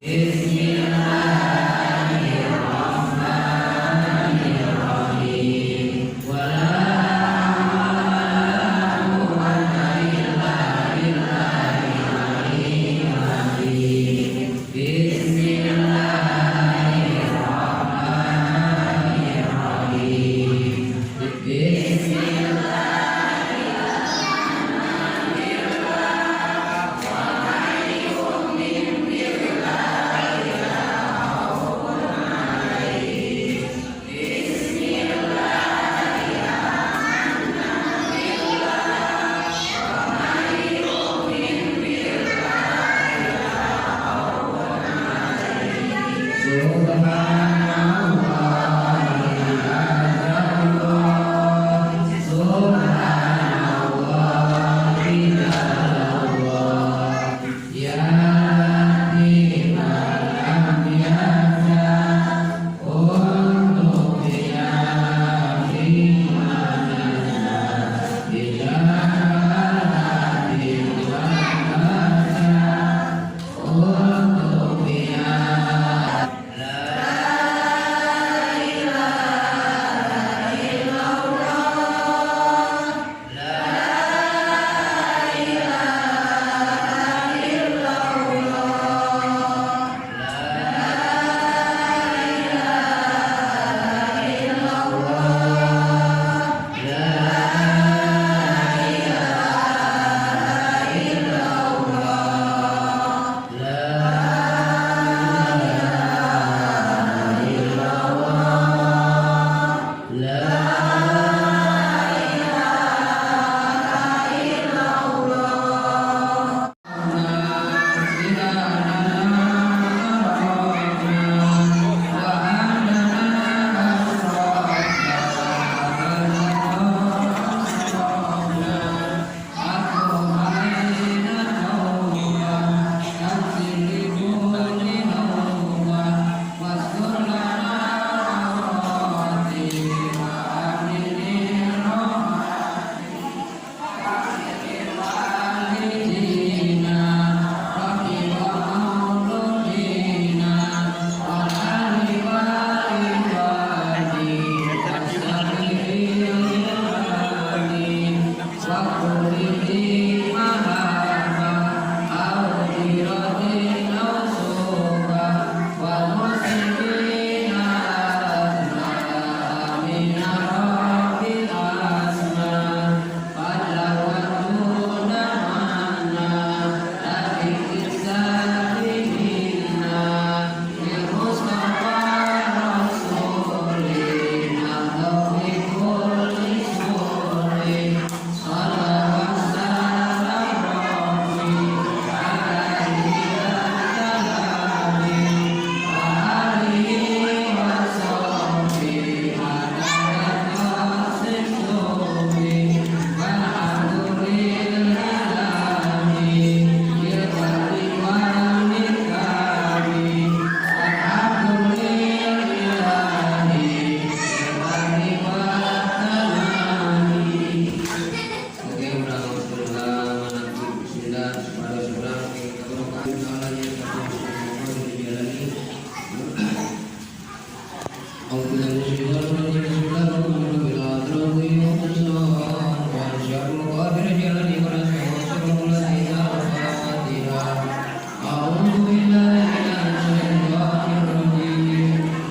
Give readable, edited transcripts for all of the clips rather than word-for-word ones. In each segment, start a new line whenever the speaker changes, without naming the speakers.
Bismillahirrahmanirrahim. Wala quwwata illa billahil aliyyil azim. Bismillahirrahmanirrahim. Bismillahirrahmanirrahim. Wa may yu'min billahi la khaufun 'alaihim. Bismillahirrahmanirrahim. Wa may yu'min billahi la khaufun 'alaihim. Subhanallah, Allah, Subhanallah, Allah, Ya Latifan lam yazal untuk ya fi nazal ila untuk ya la ilaha illallah, la ilaha illallah, la ilaha illallah, la ilaha illallah, la ilaha illallah, la ilaha illallah.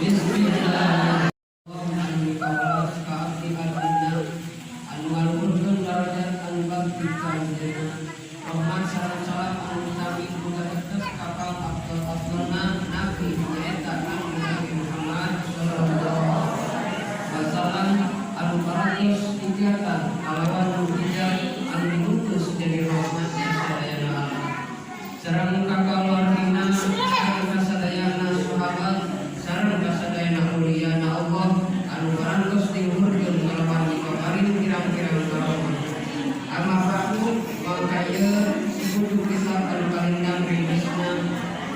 Bismillah. Anu ngaluhurkeun darajat anu bakti ka anjeunna. Rahmat sareng salam anu utami muga tetep ka kang afdal-afdalna nabi, nyaeta Nabi Muhammad sallallahu wasallam, anu parantos ijartan kalawan mukjizat, anu diutus jadi rahmat sadayana alam, sareng ka kaluargina, sareng kasadayana sahabat, sareng kasadayana auliyana Allah anu parantos diluhurkeun kalawan dipaparin pirang-pirang karomah. Amma ba'du, mangka ieu sikutu kitab anu kalindang ringkesna,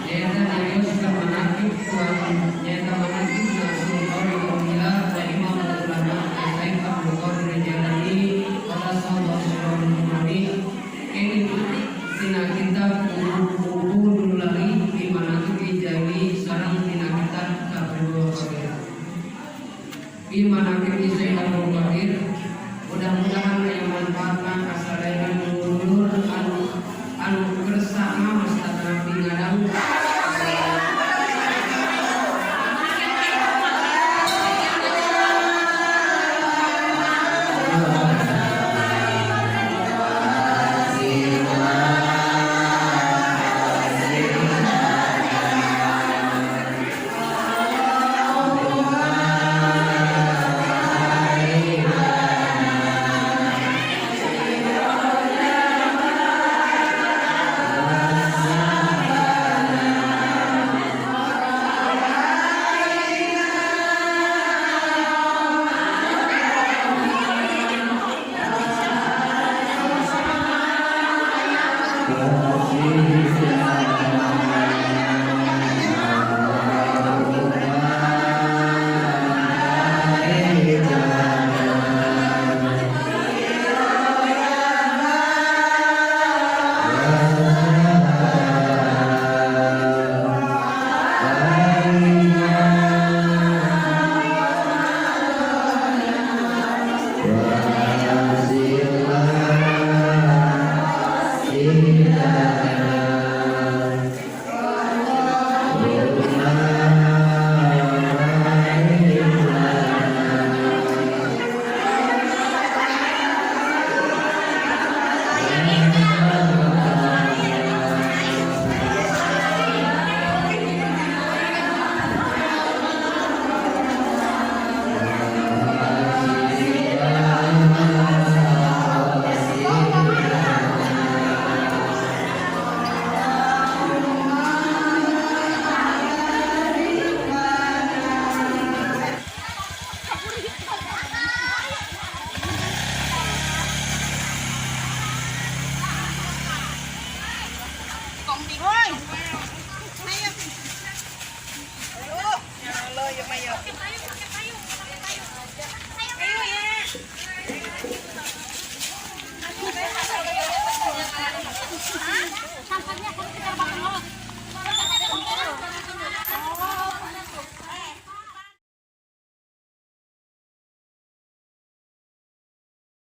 nyaeta nyarioskeun manaqib tuan, nyaeta manaqibna Sultanul Auliya wa Imamul Ulama Sayyid Abdul Qadir Jailani qaddasallahu sirrahul nurani, ini tina kitab Ubudul Lahi fi Manaqib.
Sampahnya kamu kita bakar.